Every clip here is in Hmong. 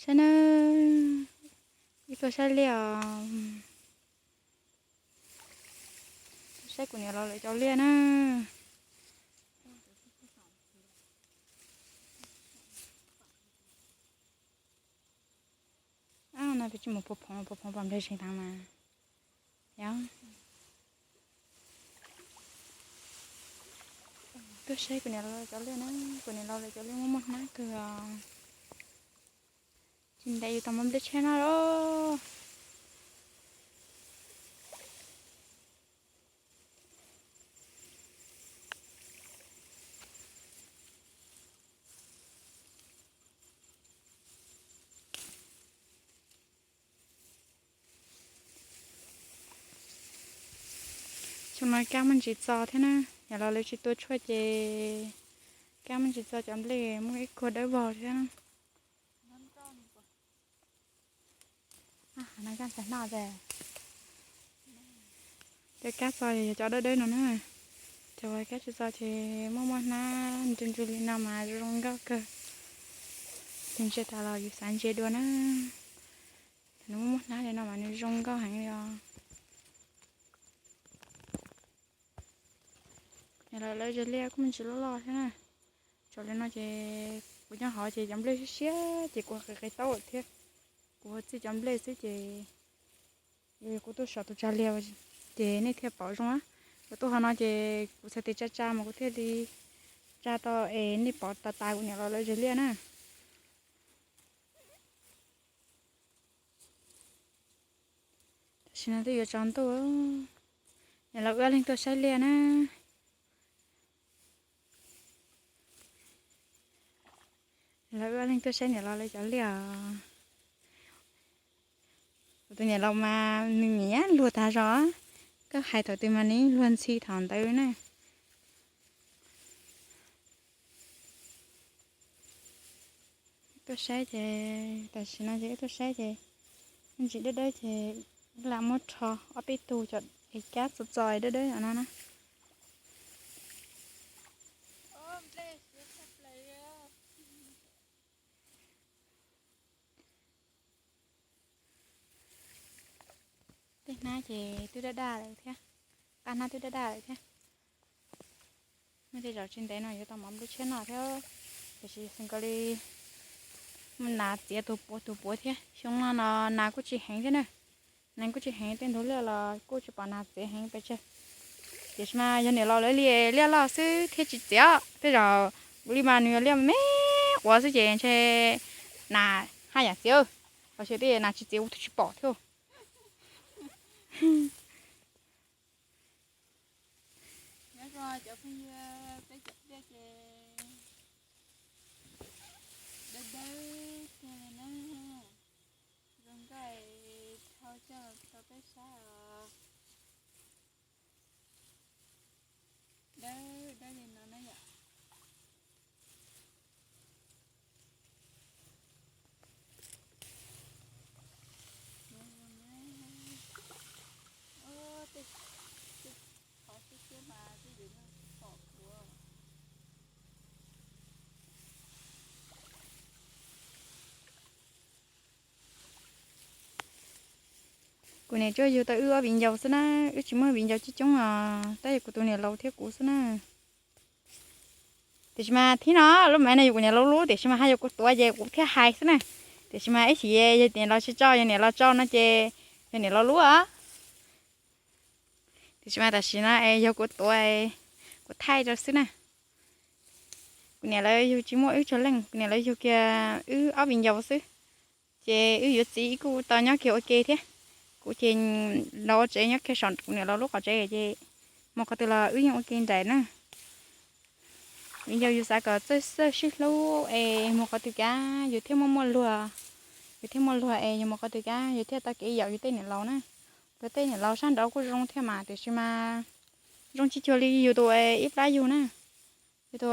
Saib na, ib tuaj saib liaj os. Tuaj saib kuv niam laus lawv cov liaj na. Ab, no peb tsis mus puag phoov, puag phoov pom nplej zeeg tag mas. Yog, tuaj saib kuv niam laus lawv cov liaj na, kuv niam laus lawv cov liaj muaj muaj hnab kawg os. Tsis ntev yus tau muab nplej tshiab noj lawm. Xyoo no kab muaj ntsis txo thiab na, niam laus lawv tsis tua tshuaj ces kab muaj ntsis txo, cov nplej muaj ib kuag dawb vog thiab. Cov kab txo yog cov dawb dawb no na, cov kab tsis txo ces muaj muaj hnab ntws ntws li no mas zoo nkauj kawg. Tus ntsia tas los yus xav ntsia dua na. Nws muaj muaj hnab li no mas nws zoo nkauj heev li os. Niam laus lawv cov liaj kuj muaj ntsis loj loj thiab na. Tsaus li no ces kuv nyob hauv ces cov nplej siab siab ces kuv qis qis taub lawm thiab. Kuv ua txij cov nplej xwb ces kuv tuaj saum tus tsag liaj ces nej thiaj pom zoo. Kuv tuaj hauv no ces kuv txhais tes tsa tsa mas kuv thiaj li tsa tau es nej pom tas tas kuv niam laus lawv cov liaj na. Tam sim no twb yuav tsaus ntuj, niam laus wb ob leeg tuaj saib liaj na. Niam laus wb ob leeg tuaj saib niam laus lawv cov liaj os. Kuv tus niam laus mas nws nyiam luag tag zog, koj hais thaum twg mas nws luag ntxhi thaum ntawd na. Tuaj saib ces tam sim no ces wb tuaj saib ces ntsis dawb dawb ces wb lam muab rho ob peb tug cov es kab txo txo dawb dawb no na. Tej hnab ces twb daj daj lawm thiab, qab hnab twb daj daj lawm thiab. Muaj tej zaum tsis ntev no yuav tau mov nplej tshiab noj thiab, tiam sis xeem kawg li nas txiav tus puav tus puav thiab. Xyoo no no nas kuj tsis heev thiab na, nas kuj tsis heev, tej ntug liaj los kuj tsis pom nas txiav heev pes tsawg. Tiam sis mas yog niam laus lawv li liaj loj xwb thiaj tsis txiav, tej zaum kuv li mas nws yog liaj me quav xwb ces ntshe nas haj yam txiav, los sis tej nas tsis txiav kuv twb tsis pom thiab. Nyob zoo cov phooj ywg, peb cov liaj ces dawb dawb tiag li na. Zoo nkauj, thau coj los rau peb saib os. Dawb dawb li no na yom. Qhov xib xiab mas twb yuav pom kuv. Kuv niam tsuas yug tau wb ob viv ncaus xwb na, wb tsis muaj viv ncaus coob coob os, tab yog kuv tus niam laus thiab kuv xwb na. Tiam sis mas thib no lub maiv no yog kuv niam laus lub, tiam sis mas haj yog kuv tuav ces kuv thiaj hais xwb na. Tiam sis mas ib chim yog niam laus tsis tso, yog niam laus tso no ces yog niam laus lub os. Tiam sis mas tam sim no es yog kuv tuav, kuv thaij rau xwb na. Kuv niam lawv yug tsis muaj wb tsawg leej, kuv niam lawv yug kiag wb ob viv ncaus xwb. Ces wb yuav txiv kuj tau nyob kiag ua ke thiab. Kuv ces los ua tsev nyob kiag saum kuv niam laus lub qhov tsev ces mus qhov twg los wb yeej ua ke nraim na. Viv ncaus yus xav kom txawj txawj sib hlub es mus qhov twg kav yus thiaj muaj muaj luag, yus thiaj muaj luag es yus mus qhov twg kav yus thiaj tau kev yaum yus tej niam laus na. Yus tej niam laus sab nraud kuj zoo thiab mas tiam sis mas zoo tsis cuag li yus tus ib plab yug na. Yus tus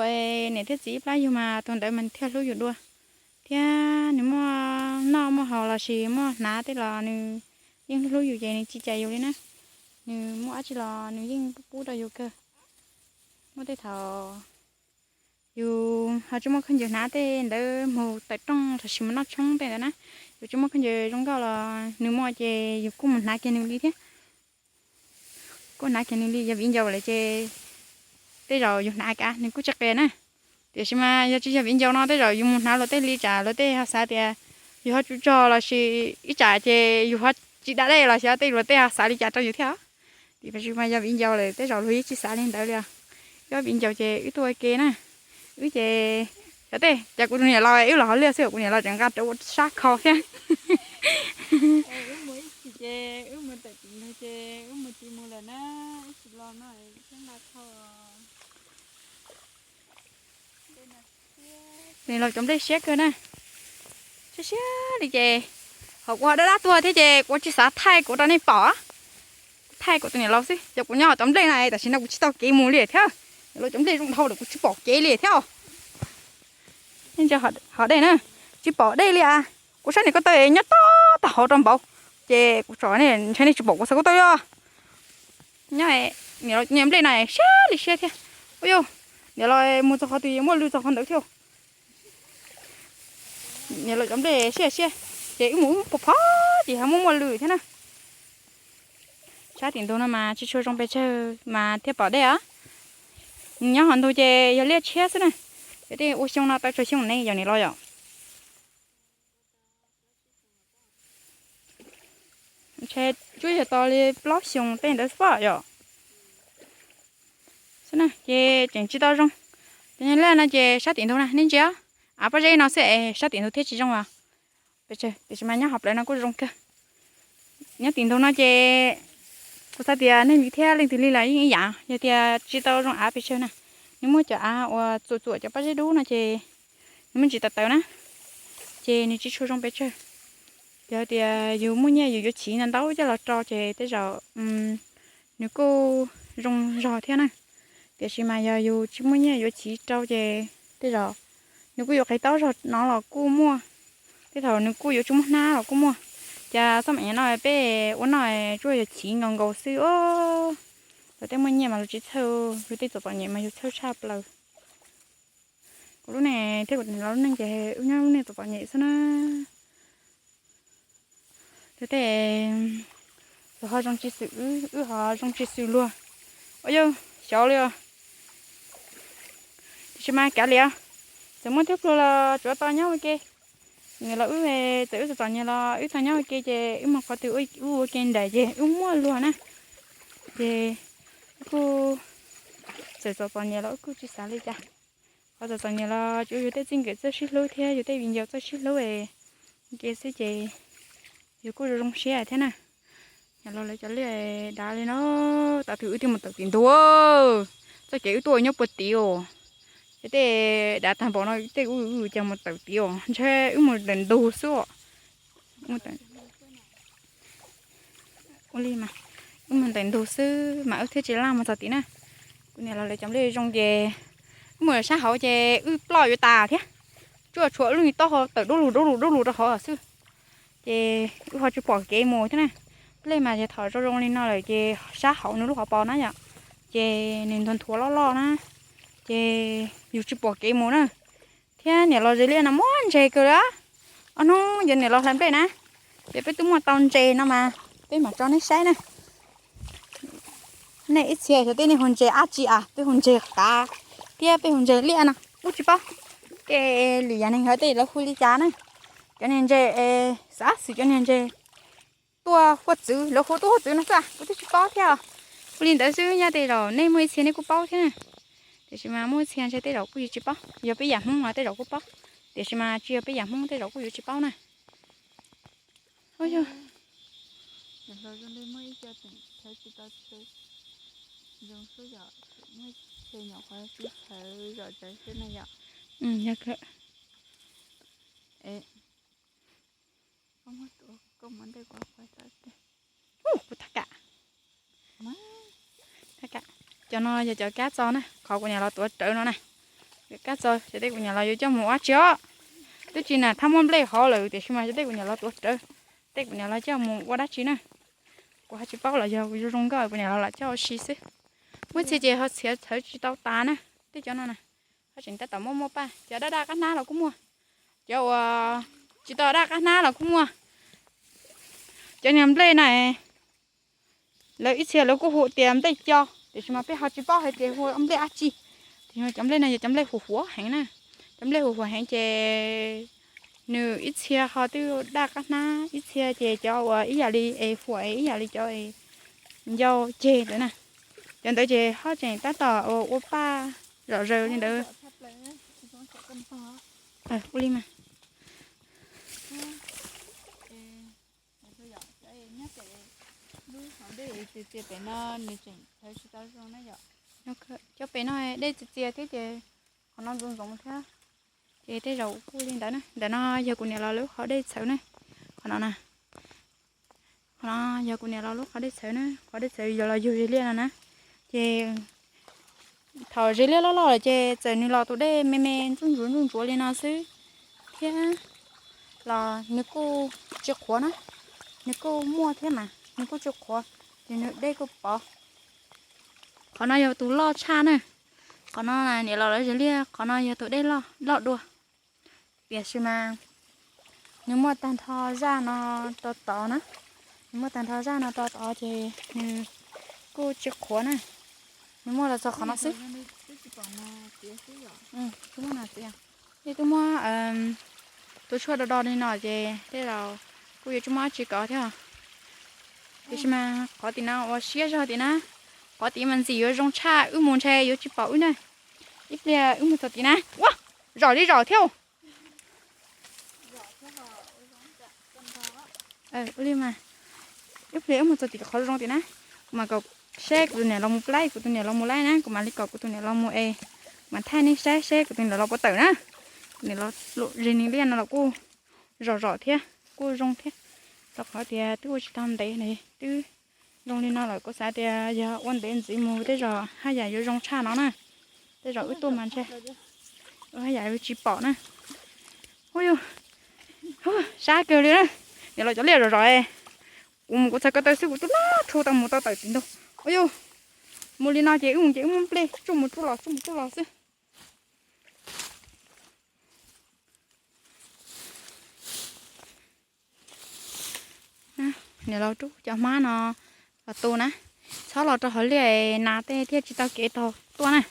niam thiab txiv ib plab yug mas tus ntawd mas thiaj hlub yus dua, thiab nws muaj noj muaj haus los sis muaj hnav tej los nws yeej hlub yus ces nws tsis cais yus li na. Nws muaj dab tsi los nws yeej pub rau yus kawg. Muaj tej thaum Yus ho tsis muaj khaub ncaws hnav tej ntawd mus tawm rooj los sis mus noj tshoob tej ntawd na. Yus tsis muaj khaub ncaws zoo nkauj los nws muaj ces yus kuj mus hnav kiag nws li thiab. Kuj hnav kiag nws li, yog viv ncaus lawm ces tej zaum yus hnav kav nws kuj tsis qias na. Tiam sis mas yog tsis yog viv ncaus no tej zaum yus mus hnav luag tej li tsam luag tej ho xav tias yus ho tsw tsog los sis ib tsam ces yus ho tsis da dej los xyov tej luag tej ho xav li cas rau yus thiab. Tiam sis mas yog viv ncaus lawm tej zaum luag yeej tsis xav li ntawd li os. Wb viv ncaus ces wb tuaj ua ke na. Wb ces xyov tej cas kuv tus niam laus wb los hauv liaj xwb kuv niam laus tseem nqa rawv ua sab kho thiab. Wb mus ib chim ces wb mus tawm tim nws ces wb mus tsis mus lawm na, wb tsis los no thiab nqa thauj. Niam laus cov nplej siab kawg na. Siab siab li ces, ho kuv ho dab dab tuag thiab ces kuv tsis xav thaij kuv rau nej pom. Kuv thaij kuv tus niam laus xwb, cov kuv nyob hauv cov nplej na tam sim no kuv tsis tau kev mus li thiab. Niam laus cov nplej zoo dhau lawm kuv tsis pom kev li thiab. Nej ntsia hov dej na, tsis pom dej li as. Kuv saib niam ko taw nyob tod tag hauv rau npaum, ces kuv tsom nej ntshe nej tsis pom kuv xav ko taw os. Nyob, niam laus nplej na siab li siab thiab. Ua yog niam laus mus txog qhov twg muaj lwj txog qhov ntawd thiab. Niam laus cov nplej siab siab, ces wb mus wb phov phov ces ho muaj muaj lwj thiab na. Sab tim ntug no mas tsis tshua zoo pes tsawg mas thiaj pom dej os. Nyob hauv ntug ces yog liaj tshiab xwb na. Yog tej ua xyoo no tau tsaug xyoo ne yog niam laus yom. Ntshe tsuas yog tau li plaub xyoos tej ntawd xwb yom. Xwb na ces tseem tsis tau zoo. Cov nyuag laj no ces sab tim ntug na nej ntsia, av pob zeb no xwb es sab tim ntug thiaj tsis zoo os. Pes tsawg tiam sis mas nyob hauv plawv no kuj zoo kawg. Nyob tim ntug no ces kuv xav tias neeg li thiab leej twg li los yeej ib yam, yog tias tsis tau zoo av pes tsawg na. Nws muaj cov av uas txuam txuam cov pob zeb dub no ces nws muaj ntsis tawv tawv na, ces nws tsis tshua zoo pes tsawg. Yog tias yus muaj nyiaj yus yuav chiv ntau ntau coj los rau ces tej zaum nws kuj zoo zog thiab na. Tiam sis mas yog yus tsis muaj nyiaj yuav chiv rau ces tej zaum nws kuj yuav qis taub zog no los kuj muaj, tej thaum nws kuj yuav tsis muaj hnab los kuj muaj. Cas xab maim no peb ua noj tsuas yog chiv nkaus nkaus xwb os. Lawv tej muaj nyiaj mas lawv tsis txhawj, yus tej txom txom nyem mas yus txhawj tshaj plaws. Kuv lub neej thiab kuv niam laus lub neej ces wb nyob lub neej txom txom nyem xwb na. Luag tej, luag ho zoo tsis xwm wb, wb ho zoo tsis xwm luag. Ua yog xyov li os. Tiam sis mas kav liam, txawm muaj twb pluag los tsuav tau nyob ua ke. Niam laus wb, txawm wb txom txom nyem los wb tau nyob ua ke ces wb mus qhov twg wb ua ke nraim ces wb muaj luag na. Ces wb kuj, txawm txom txom nyem los wb kuj tsis xav li cas. Qhov txom txom nyem los tsuav yus tej txij nkawm txawj sib hlub thiab yus tej viv ncaus txawj sib hlub es ua ke xwb ces yus kuj zoo zoo siab thiab na. Niam laus lawv cov liaj dav li no, tas twg wb twb mus tawm tim ntug, txoj kev wb tuaj nyob puag tid os. Ces tej dav tag npaum no tej ub cas mus tawm tid os, ntshe wb mus ntawm ntug xwb os. Ua li mas wb mus ntawm ntug xwb mas wb thiaj tsis laj mus txog tid na. Kuv niam laus lawv cov nplej zoo ces wb mus sab hauv ces wb ploj yuav tas thiab. Tsuas tshuav lub me taub hau tawm dub lug dub lug dub lug rau hauv xwb. Ces wb ho tsis pom kev mus thiab na. Nplej mas yog thaum zoo zoo li no lawm ces sab hauv nws lub hauv paus na yom, ces nws nthuav nthuav loj loj na, ces yus tsis pom kev mus na. Thiab niam laus zes liaj no muaj ntses kawg li. Ob hnub yuav niam laus hlais nplej na, ces peb twb muaj tau ntses no mas peb mam tso nej saib na. Nej ib txhia xyov tej nej hu ntses dab tsi as, peb hu ntses qav thiab peb hu ntses liaj no kuj tsis paub. Tej lwm yam neeg ho tej lawv hu li cas na. Cov niag ntses xav xwm cov niag ntses tuaj huaj txwv, lawv hu tuaj huaj txwv no xwb kuv twb tsis paub thiab. Ua li ntawd xwb nyob tej zaum nej muaj ib txhia nej kuj paub thiab na. Tiam sis mas muaj ib txhia ntshe tej zaum kuj yuav tsis paub, yog peb yam Hmoob mas tej zaum kuj paub, tiam sis mas tsis yog peb yam Hmoob tej zaum kuj yuav tsis paub na. Ua yog, yog, kuv thab kam, thab kam. Cov no yog cov kab txo na, qhov kuv niam los tuav rawv no na. Kab txo xyov tej kuv niam los yuav coj mus ua dab tsi os. Twb tsis na thab muab nplej hov lawm tiam sis mas xyov tej kuv niam los tuav rawv, tej kuv niam los coj mus ua dab tsi na. Kuv ho tsis paub los yog kuv zoo zoo nkauj kuv niam los lam coj ua si xwb. Muaj txhia ces ho txhiav txhawv tsis tau tas na, tej cov no na. Tseem tab tom muaj muaj paj, cov daj daj qab hnab los kuj muaj, cov uas tsis tau daj qab hnab los kuj muaj. Cov niag nplej na, lawv ib txhia lawv kuj hu tias nplej co, tiam sis mas peb ho tsis paub hais tias hu nplej dab tsi. Tiam sis cov nplej no yog cov nplej huam huam heev na. Cov nplej huam huam heev ces nws ib txhia ho twb daj qab hnab, ib txhia ces cov uas ib yam li es huam es ib yam li cov es ncau ceg ntawd na. Cov ntawd ces ho tseem tab tom ua paj zom zaws li ntawd. Ua li mas. Cov pem no dej txias txias thiab ces qhov no ntxoov ntxoov thiab. Ces tej zaum kuj li ntawd na. Ntawm no yog kuv niam los lub qhov dej txhawv na. Qhov no na, qhov no yog kuv niam los lub qhov dej txhawv na, qhov dej txhawv yog los yug zes liaj no na. Ces thaum zes liaj loj loj lawm ces txawm nws los tus dej me me ntsuj ntsuav ntsuj ntsuav li no xwb thiab los nws kuj tsis qhuav na, nws kuj muaj thiab mas nws kuj tsis qhuav, ces nws dej kuj pov. Qhov no yog tus loj tshaj na, qhov no niam los lawv zes liaj, qhov no yog tus dej loj dua. Tiam sis mas nws muaj tag nrho zaj no rau tod na, nws muaj tag nrho zaj no rau tod ces nws kuj tsis qhuav na, nws muaj los txog qhov no xwb. Tsis muaj no txiv, nej twb muab tus tshuaj do do li no ces tej zaum kuj yuav tsis muaj dab tsi kov thiab. Tiam sis mas qhov tim no ua siab zog tim na, qhov tim mas ntxim yuav zoo tshaj, wb mus ntshe yuav tsis pom wb na. Ib pliag wb mus txog tim na, ua, zom li zom thiab. Ua li mas, ib pliag wb mus txog tim qhov zoo tim na, kuv mam kom seb kuv tus niam los mus laib, kuv tus niam los mus laib na, kuv mam li kom kuv tus niam los mus es, kuv mam thaij nej saib seb kuv tus niam los puas tawm na. Kuv niam los zes nws liaj no los kuj zom zom thiab, kuj zoo thiab. Rau qhov tias twb ua tsis tau ntev ne, twb zoo li no lawm kuv xav tias yog ua ntev ntxiv mus tej zaum haj yam yuav zoo tshaj no na. Tej zaum wb tuaj mas ntshe haj yam yuav tsis pom na. Hu yus, sab kawg li na. Niam los cov liaj zom zom, kuv mus kuv txhais ko taw xwb kuv twb loj rhu tau mus tau tawm tsis ntug. Ua yus, mus li no ces wb mus ces wb muab nplej tsuj mus tsuj los tsuj mus tsuj los xwb. Niam laus rub cov hmab no los tu na, txhob los rau hauv liaj nas tej thiaj tsis tau kev taug tuaj na.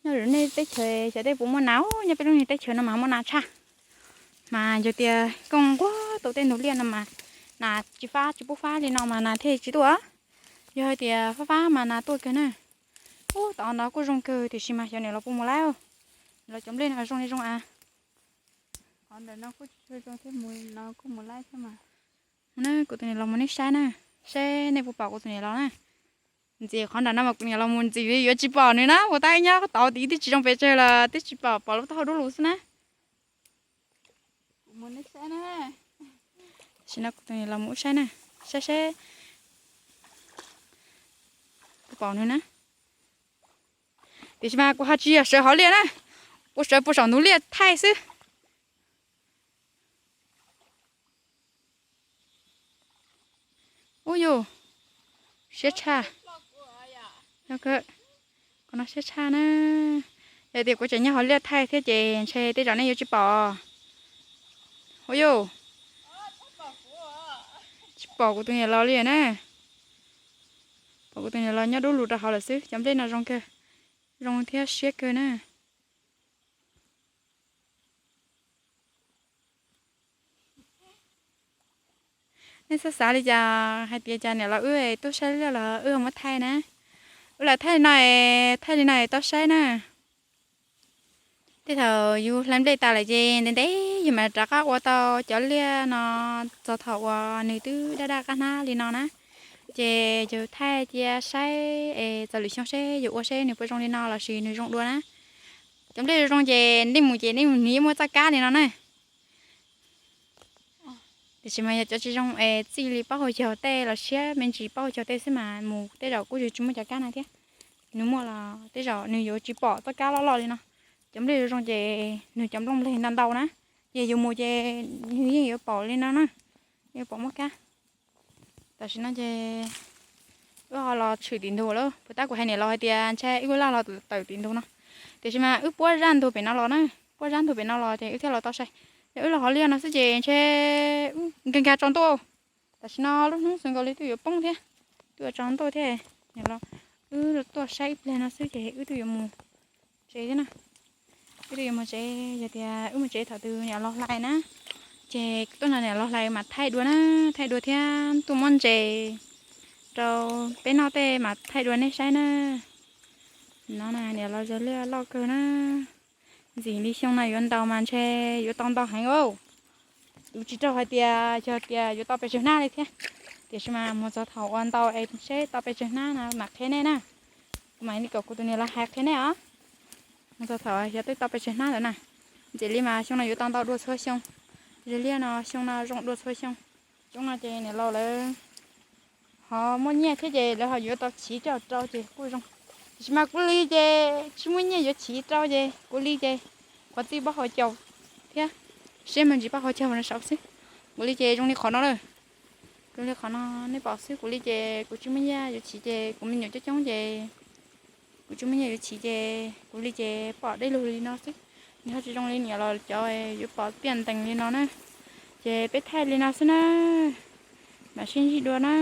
Nyob nej teb chaws xyov tej puas muaj nas, nyob peb lub niag teb chaws no mas muaj nas tshaj. Mas yog tias koj nquag tau tej ntug liaj no mas nas tsis fab tsis pub fab li no mas nas thiaj tsis tuaj. Yog hais tias fab fab mas nas tuaj kawg na. Ub, tom no kuj zoo kawg tiam sis mas xyov niam laus puas mus laib. Los cov nplej no zoo li zoo a. Mus na, kuv tus niam laus mus nej saib na, seb nej puas pom kuv tus niam laus na. Ntxiv qhov nram no mas kuv niam laus mus ntxiv yuav tsis pom nws na, mus tab nyob tod tid twb tsis zoo pes tsawg los twb tsis pom, pom lub taub hau dub lus xwb na. Tam sim no kuv tus niam laus mus ua saib na, saib seb puas pom nws na. Tiam sis mas kuv ho tsis yog sawv hauv liaj na, kuv sawv puag saum ntug liaj thaij xwb. Ub yus, siab tshaj. Qhov no siab tshaj na. Yog tias kuv tseem nyob hauv liaj thaij thiab ces ntshe tej zaum nej yuav tsis pom. Ub yus, tsis pom kuv tus niam laus li na. Pom kuv tus niam laus nyob dub lus rau hauv lawm xwb. Cov nplej no zoo kawg, zoo thiab siab kawg na. Nej xav xav li cas hais tias cas niam laus wb tuaj saib liaj los wb muab thaij na. Wb lam thaij li no, thaij li no tau saib na. Tej thaum yus hlais nplej tas lawm ces ntev ntev yus mam rov qab ua tau cov liaj no txog thaum uas nws twb daj daj qab hnab li no na. Ces yus thaij cia saib es txog lwm xyoo seb yus ua seb nws puas zoo li no lossis nws zoo dua na. Cov nplej zoo zoo ces nej mus ces nej mus hniv muaj txoj kab li no na. Tiam sis mas yog cov tsis zoo es txij li pob hau caug tej los siab me ntsis pob hau caug tej xwb mas mus tej zaum kuj yuav tsis muaj cov kab na thiab. Nws muaj los tej zaum nws yuav tsis pom txoj kab loj loj li no. Cov nplej zoo zoo ces nws cov nplooj npleg ntau ntau na, ces yus mus ces nws yeej yuav pom li no na, yuav pom muaj kab. Tam sim no ces wb ho los tshwm tim ntug lawm. Puas tab kuv hais niam laus hais tias ntshe wb laj los tawm tim ntug no, tiam sis mas wb puab zaj ntug pem no los na, puab zaj ntug pem no los ces wb thiaj los tau sai. Yog wb los hauv liaj no xwb ces ntshe wb nkag nkag tsaus ntuj. Tam sim no lub hnub xwv nkaus li twb yuav poob thiab, twb yuav tsaus ntuj thiab. Niam laus, wb tuaj saib ib pliag no xwb ces wb twb yuav mus tsev thiab na. Wb twb yuav mus tsev, yog tias wb mus tsev thaum twg niam laus hlais na, ces tuaj nrog niam laus hlais mas thaij dua na, thaij dua thiab tuaj muab ntses rau peb noj tej mas thaij dua nej saib na. No na niam laus zog liaj loj kawg na. Ntxim li xyoo no yuav ntaus mas ntshe yuav tau ntau heev. Kuv tsis raug hais tias yog tias yuav tau pes tsawg hnab li thiab, tiam sis mas mus txog thaum uas ntaus es seb tau pes tsawg hnab no mam qhia nej na. Kuv mam li kom kuv tus niam laus hais qhia nej os. Mus txog thaum yog twb tau pes tsawg hnab lawm na. Ntxim li mas xyoo no yuav tau ntau dua txhua xyoo. Zog liaj no xyoo no zoo dua txhua xyoo. Xyoo no ces niam laus lawv ho muaj nyiaj thiab ces lawv ho yuav tau chiv coj rau ces kuj zoo. Tiam sis mas kuv li ces tsis muaj nyiaj yuav chiv rau ces kuv li ces qhuav txij pab hauv caug thiab, siab me ntsis pab hauv caug no saud xwb. Kuv li ces zoo li qhov no lawm. Zoo li qhov no nej pom xwb, kuv li ces kuv tsis muaj nyiaj yuav chiv ces kuv me nyuam coob coob ces kuv tsis muaj nyiaj yuav chiv ces kuv li ces pom dej lug li no xwb. Nws ho tsis zoo li niam laus cov yuav pom tiaj ntees li no na. Ces peb thaij li no xwb na. Mam sib ntsib dua na.